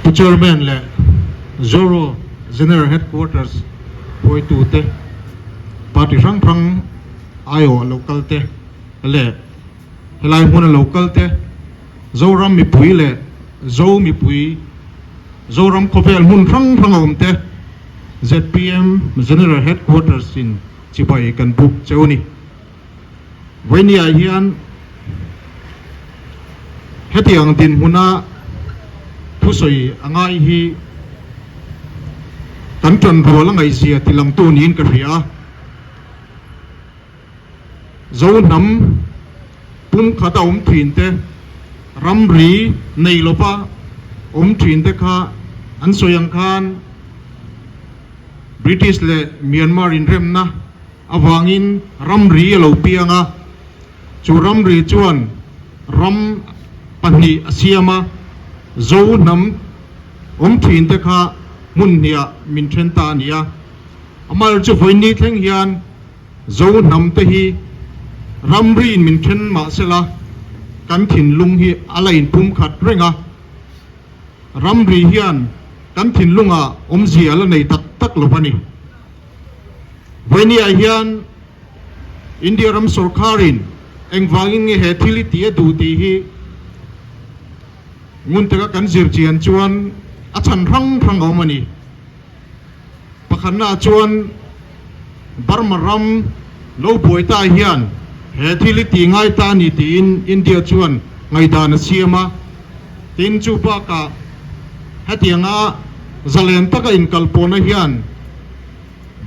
Pu Chairman leh Zoro General Headquarters hruaitute, party hrang hrang aiawh lo kalte leh helai hmuna lo kalte, Zoram mipui leh Zo mipui, Zoram khawvel hmun hrang hrang a awmte zpm General Headquarters in chibai kan buk cheu a ni. Vawinia hian hetiang dinhmuna thusawi a ngai hi kan tanrual a ngaihzia tilangtu niin ka hria a. Zo hnam pumkhat a awm thin te, ramri nei lova awm thin te kha an sawi ang khan British leh Myanmar inremna Avangin ramri a lo piang a, chu ramri chuan ram pahnih a siam a, Zo hnam awm thin te kha hmun hniah min then ta a ni a. Amaherawhchu chu vawiin thleng hian Zo hnam te hi ramriin min then mah sela kan thinlung hi a la inpumkhat reng a, ramri hian kan thinlungah awmzia a la nei tak tak lo a ni. Vawinia hian India ram sorkarin engvangin nge he thil hi tih a duh tih hi ngun taka kan zir chian chuan a chhan hrang hrang a awm a ni. Pakhatnaah chuan Burma ram lo buai ta hian he thil hi tih ngai ta a ni tiin India chuan ngaihdan a siam a. Tin, chu bakah hetianga zalen taka inkalpawhna hian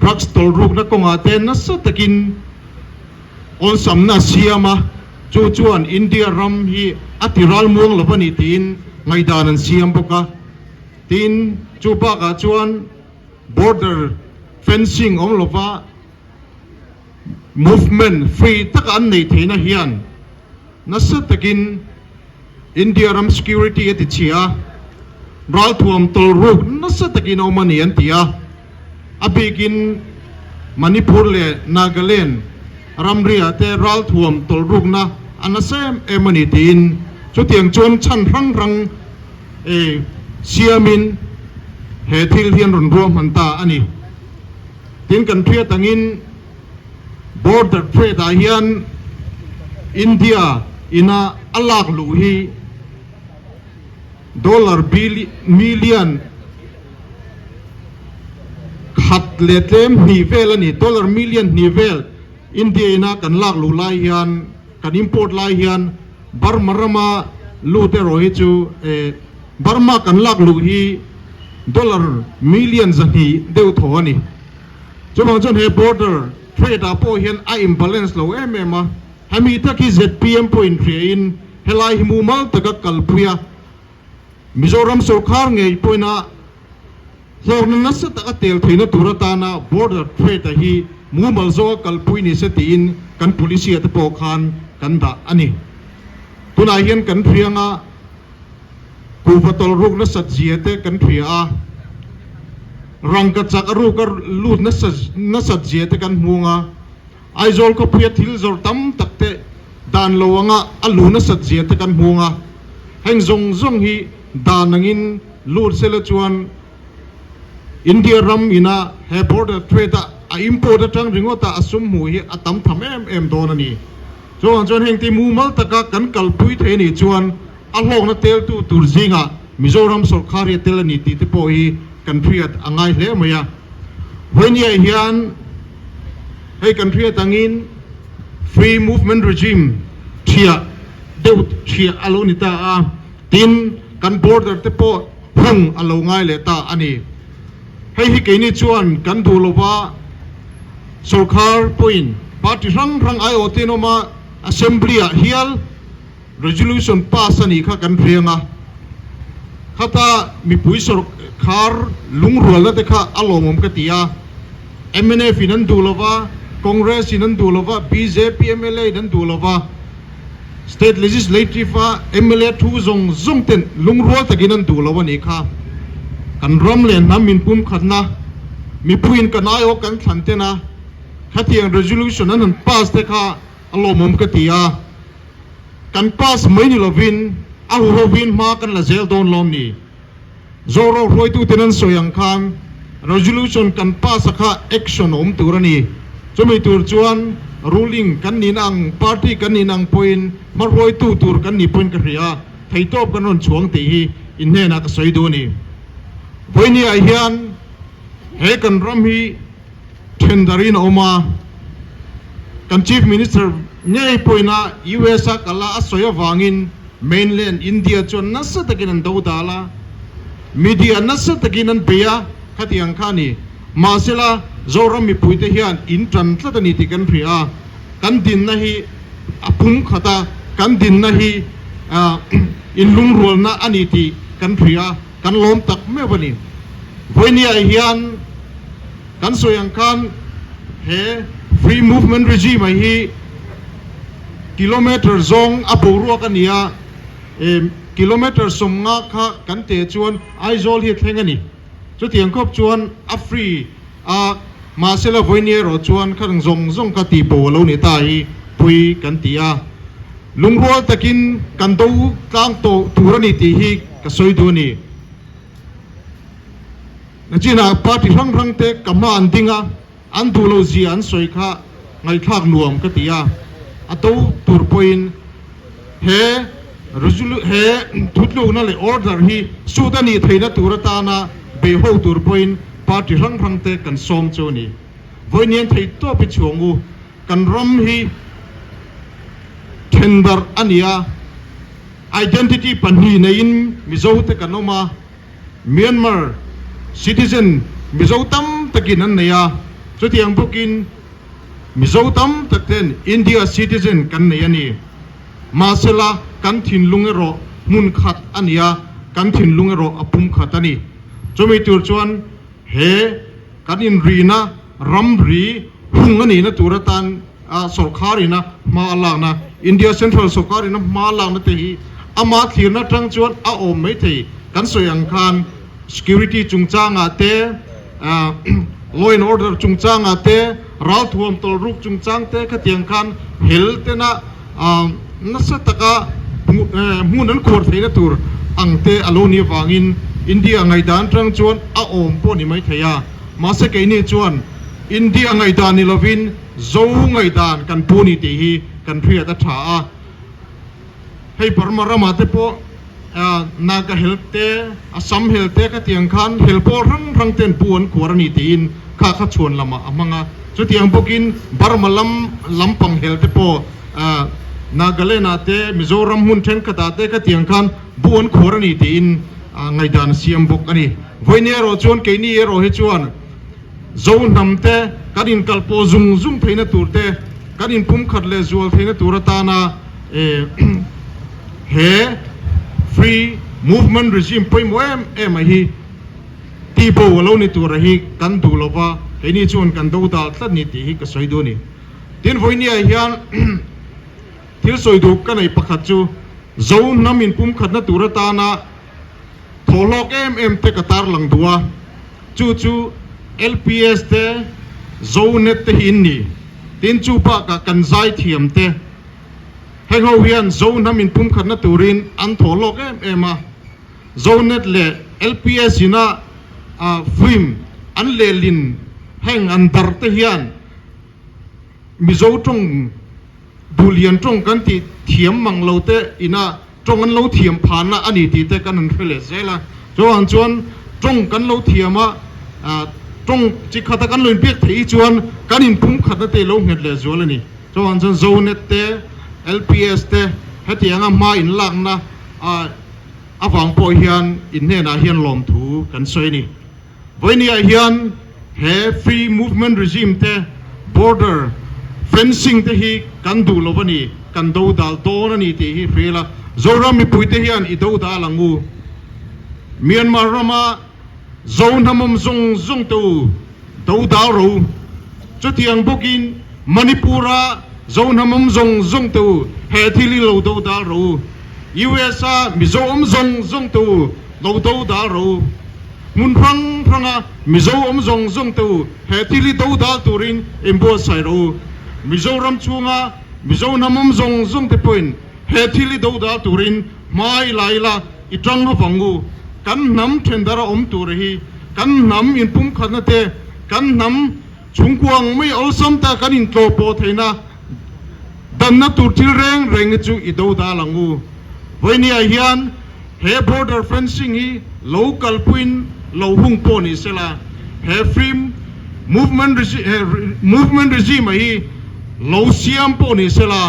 drugs tawlhrukna kawngah te nasa takin awlsamna a siam a, chu chuan India ram hi a ti ralmuang lo a ni tiin ngaihdan an siam bawk a. Tin, chu bakah chuan border fencing awm lova movement free taka an neih theihna hian nasa takin India ram security a ti chhia a, ralthuam tawlhruk nasa takin a awm a ni an ti a. A bikin Manipur leh Nagaland ramriah te ralthuam tawlhrukna a nasa em em a ni tiin chutiang chuan chhan hrang hrang siamin he thil hi an rawn ruahman ta a ni. Tin kan hriat angin Border trade ah hian India ina a lak luh hi dollar million khat leh tlem hnih vel a ni. Dollar million hnih vel India ina kan lak luh lai hian kan import lai hian Burma rama lut erawh hi chu Burma kan lak luh hi dollar million 200 deuh thaw a ni. Chuvang chuan he border trade ah pawh hian a imbalance lo em em a, hemi tak hi zpm pawh inhriain helai hi mumal taka kalpui a, Mizoram sorkar ngei pawhin a hlawkna nasa taka tel theihna tur atana border trade a hi mumal zawka kalpui ni se tiin kan policy ah te pawh khan kan dah a ni. Tunah hian kan hrianga Kuhva tawlhruk nasat zia te kan hria a, rangka chak a ruk a lut nasat zia te kan hmung a, Aizawl khawpuia thil zawrh tam tak te dan lo anga a lu nasat zia te kan hmung a, heng zawng zawng hi dan angin lut sela chuan India ram ina he border trade a a import atang ringawt a a sum hmuh hi a tam tham em em dawn a ni. Chuvang chuan heng ti mumal taka kan kalpui thei anih chuan A hlawkna teltu tur zingah Mizoram sawrkar hi a tel a ni tih te pawh hi kan hriat a ngai hle mai a. Vawinia hian hei kan hriat angin Free Movement Regime thiah deuh thiah a lo ni ta a, tin kan border te pawh hung a lo ngai leh ta a ni. Hei hi keini chuan kan duh lova sawrkar pawhin party hrang hrang aiawh te an awm a, Assembly-ah hial, Resolution pass a nih kha kan hriang a, khata mipui sawrkhar lungrualna te kha a lawmawm ka ti a, mnf in an duh lova, Congress in an duh lova, bjp mla in an duh lova, State Legislative a mla thu zawng zawng ten lungrual takin an duh lo a nih kha. Kan ram leh hnam inpumkhatna mipuiin kan aiawh kan thlan ten a, khatiang resolution an han pass te kha a lawmawm ka ti a. Kan pass mai ni lovin a huhovin hma kan la zel dawn lawm ni. Zoro hruaituten an sawi ang khan resolution kan pass a kha action a awm tur a ni. Chumi tur chuan ruling kan nihna ang, party kan nihna ang pawhin hmahruaitu tur kan nih pawhin ka hria, theitawp kan rawn chhuang tih hi in hnenah ka sawi duh a ni. Vawinia hian he kan ram hi thendarin a awm a, kan Chief Minister ngei pawhin a US a kal a, a sawi avangin mainland India chuan nasa takin an do dal a, media nasa takin an bei a, khatiang kha a ni. Mahsela, Zoram mipuite hian in tan tlat a ni tih kan hria a, kan dinna hi a pum khat a, kan dinna hi inlungrualna a ni tih kan hria a, kan lawm tak meuh a ni. Vawinia hian kan sawi ang khan he free movement regime ah hi kilometre zawng a boruak a ni a, kilometre 50 kha kan teh chuan Aizawl hi a thleng a ni. Chutiang khawp chuan a free a, mahsela vawiin erawh chuan kha zawng zawng kha tih bo a lo ni ta hi pui kan ti a. Lungrual takin kan do tlang tawh tur a ni tih hi ka sawi duh a ni. Nachinah party hrang hrang te ka hma an ding a, an duh lo zia an sawi kha ngaihthlak nuam ka ti a, a do tur pawhin he he thutlukna leh order hi suit a nih theihna tur atana beiho tur pawhin party hrang hrang te kan sawm chu a ni. Vawiin thei tawp i chhuang u, kan ram hi thendarh a ni a, identity pahnih neiin Mizo te kan awm a, Myanmar citizen Mizo tam takin an nei a, chutiang bawkin Mizo tam tak ten India citizen kan nei a ni. Mahsela kan thinlung erawh hmun khat a ni a, kan thinlung erawh a pum khat a ni. Chumi tur chuan he kan inrihna ramri hung a nihna tur atan sawrkharin a hma a lakna, India Central sawrkarin a hma a lakna te hi ama thlirna atang chuan a awm mai thei. Kan sawi ang khan security chungchangah te, law and order chungchangah te, ralthuam tawlruk chungchang te khatiang khan hel tena nasa taka hmun an khuar theihna tur ang te a lo nih avangin India ngaihdan atang chuan a awm pawh ni mai thei a. Mahse keini chuan India ngaihdan ni lovin Zo ngaihdan kan pu ni tih hi kan hriat a tha a. Hei Burma ramah te pawh Naga hel te, Assam hel te khatiang khan hel pawl hrang hrang ten pu an khuar a ni tiin kha kha chhuan lamah a hmang a. Chutiang bawkin Burma lam lampang hel te pawh Nagaland ah te, Mizoram hmun thenkhatah te khatiang khan bu an khuar a ni tiin ngaihdan a siam bawk a ni. Vawiin erawh chuan keini erawh hi chuan Zo hnam te kan inkalpawh zung zung theihna tur te, kan inpumkhat leh zual theihna tur atana he free movement regime pawimawh em em a hi tihbo a lo ni tur a hi kan duh lo va, keini chuan kan do dal tlat ni tih hi ka sawi duh a ni. Tin, vawinia hian thil sawi duh ka neih pakhat chu Zo hnam inpumkhatna tur atana Thawhlawk em em te ka tarlang duh a, chu chu LPS te, Zonet te hi in ni. Tin chu bakah kan zaithiam te, heng ho hian Zo hnam inpumkhatna turin an thawhlawk em em a. Zonet leh LPS ina film an lehlin heng an darh te hian Mizo tawng Duhlian tawng kan tih thiam mang lo te ina tawng an lo thiam phahna a ni tih te kan han hre leh zel a. Chuvang chuan tawng kan lo thiam a, tawng chi khata kan lo inbiak theih hi chuan kan inpum khatna te lo nghet leh zual a ni. Chuvang chuan Zonet te, LPS te hetianga hma inlakna avang pawh hian in hnenah hian lawmthu kan sawi a ni. Vawinia hian he free movement regime te, border fencing te hi kan duh lo a ni, kan do dal dawn a ni tih hi hria ila, Zoram mipuite hian i do dal ang u. Myanmar rama Zo hnamawm zawng zawng te u do dal ro u. Chutiang bawkin Manipur-a Zo hnamawm zawng zawng te u he thil hi lo do dal ro u. US-a Mizo awm zawng zawng te u lo do dal ro u. Hmun hrang hranga Mizo awm zawng zawng te u, he thil hi do dal turin inbuatsaih rawh u. Mizoram chhunga Mizo hnam awm zawng zawng te pawhin he thil hi do dal turin hmai la ila i tang ho vang u. kan hnam thendara awm tur hi kan hnam inpumkhatna te, kan hnam chhungkua ang mai awlsam ta kan intlawh pawh theihna danna tur thil reng reng hi chu i do dal ang u. Vawinia hian he border fencing hi lo kalpuiin lo hung pawh ni sela, he free movement movement regime hi lo siam pawh ni sela,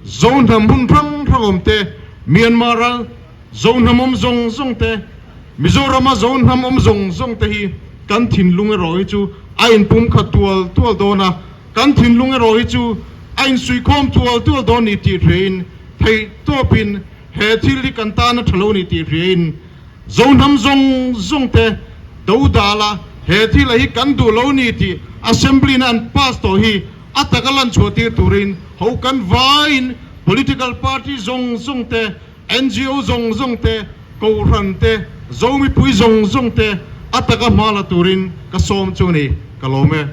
Zo hnam hun hrang hrang awm te, Myanmar a Zo hnam awm zawng zawng te, Mizoram a Zo hnam awm zawng zawng te hi kan thinlung erawh hi chu a inpumkhat tual tual dawn a, kan thinlung erawh hi chu a insuihkhawm tual tual dawn ni tih hriain theih tawpin he thil hi kan tan a tha lo ni tih hriain Zo hnam zawng zawng te do dal a, he thil a hi kan duh lo ni tih Assembly in an pass tawh hi a taka lan chhuah tir turin ho kan vaiin political party zawng zawng te, NGO zawng zawng te, Kohhran te, Zo mipui zawng zawng te a taka hma la turin ka sawm chu a ni, ka lawm e.